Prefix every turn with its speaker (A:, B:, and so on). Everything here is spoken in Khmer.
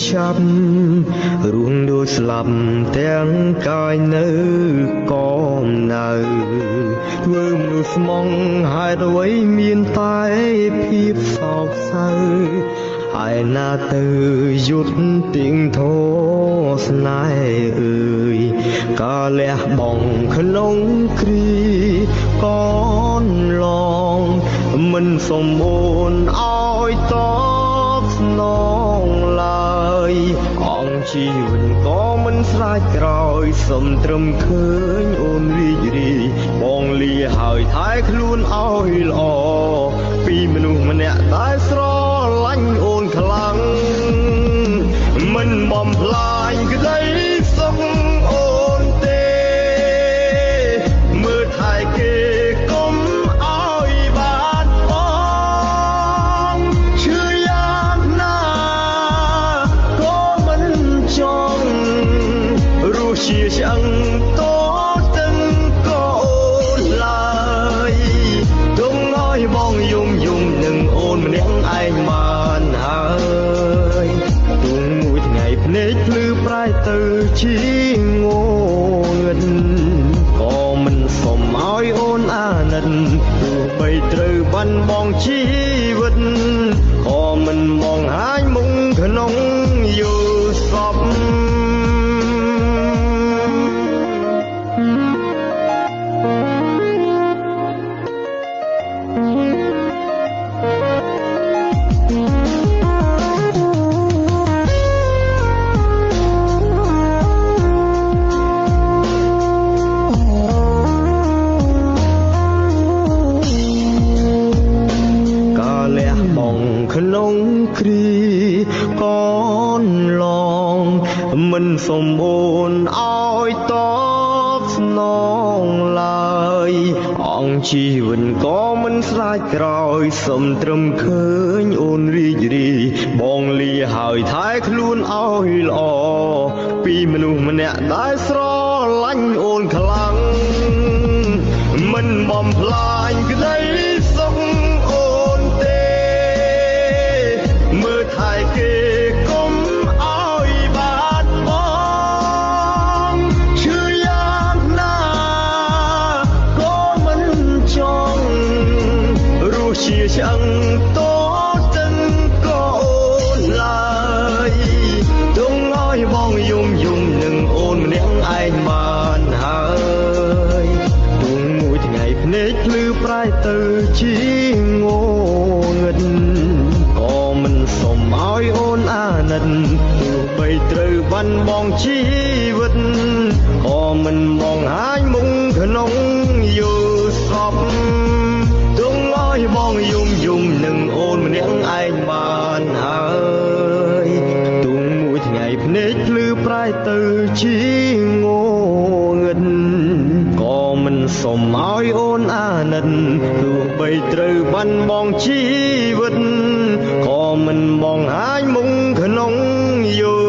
A: ឆាប់រួមដូចស្លាប់ទាំងកាយនៅកំណៅធ្វើមនុស្សស្មងហេតុអ្វីមានតែភាពសោកសៅហើយណាទៅយុទ្ធទីងធោស្នេហ៍អើយកាលះបងក្នុងគ្រីកនឡងមិនសមអូនឲ្យតបស្នងឡើយអង្គជីវិតក៏មិនស្រាចក្រោយសុំត្រឹមឃើញអូនរីករាយបងលាហើយថែខ្លួនឲ្យល្អពីមនុស្សម្នាក់ដែលស្រឡាញ់អូនខ្លាំងមិនបំផ្លាញក្តីសុខអូនទេមើលថែគេកុំឲ្យបានបងឈឺយ៉ាងណាក៏មិនចង់រស់ជាឆ្អឹងតទឹងក៏អូនឡើយទុំឲ្យបងយំយំនឹងអូនម្នាក់ឯងបានហើយទុំមួយថ្ងៃភ្នែកភ្លឺប្រែទៅជាងងឹតក៏មិនសុំឲ្យអូនអាណិតទោះបីត្រូវបាន់បងជីវិតក៏មិនមកហាញមុខក្នុងយល់សពក្នុងគ្រីកនឡងមិនសមអូនឲ្យតបស្នងឡើយអង្គជីវិតក៏មិនស្រាចក្រោយសុំត្រឹមឃើញអូនរីករាយបងលាហើយថែខ្លួនឲ្យល្អពីមនុស្សម្នាក់ដែលស្រឡាញ់អូនខ្លាំងមិនបំផ្លាញក្តីសុខអូនទេមើលថែគេកុំឲ្យបានបងឈឺយ៉ាងណាក៏មិនចង់រស់ជាឆ្អឹងតទឹងក៏អូនឡើយទុំឲ្យបងយំយំនឹងអូនម្នាក់ឯងបានហើយទុំមួយថ្ងៃភ្នែកភ្លឺប្រែទៅជាងងឹតក៏មិនសុំឲ្យអូនអាណិតទោះបីត្រូវបាន់បងជីវិតក៏មិនមកហាញមុខក្នុងយល់សពទុំឲ្យបងយំយំនឹងអូនម្នាក់ឯងបានហើយទុំមួយថ្ងៃភ្នែកភ្លឺប្រែទៅជាងងឹតក៏មិនសុំឲ្យអូនអាណិតទោះបីត្រូវបាន់បងជីវិត